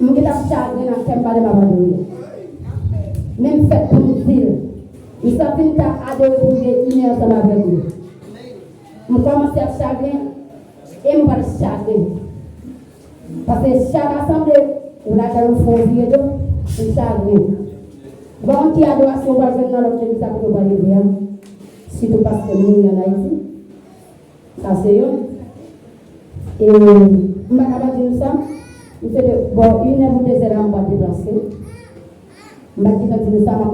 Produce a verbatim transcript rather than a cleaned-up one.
M gen ap chagren nan kè m pale m ap adore. Men m fèt pou m di l. M santi m ta adore pou m gen inè ansanm avèk li. M kòmanse ap chagren e m pral chagren. Paske chak asanble, ou ladan ou fè yon vire do, ou chagren. Bon, ki adorasyon ou pral jwenn nan lòt legliz la kote ou pral leve a? Sitou paske mouri ann Ayiti. Sa se youn. E m pa ka pa di nou sa. M se de bò inè pou dezè la m pral deplase. M pa t gentan di nou sa, m ap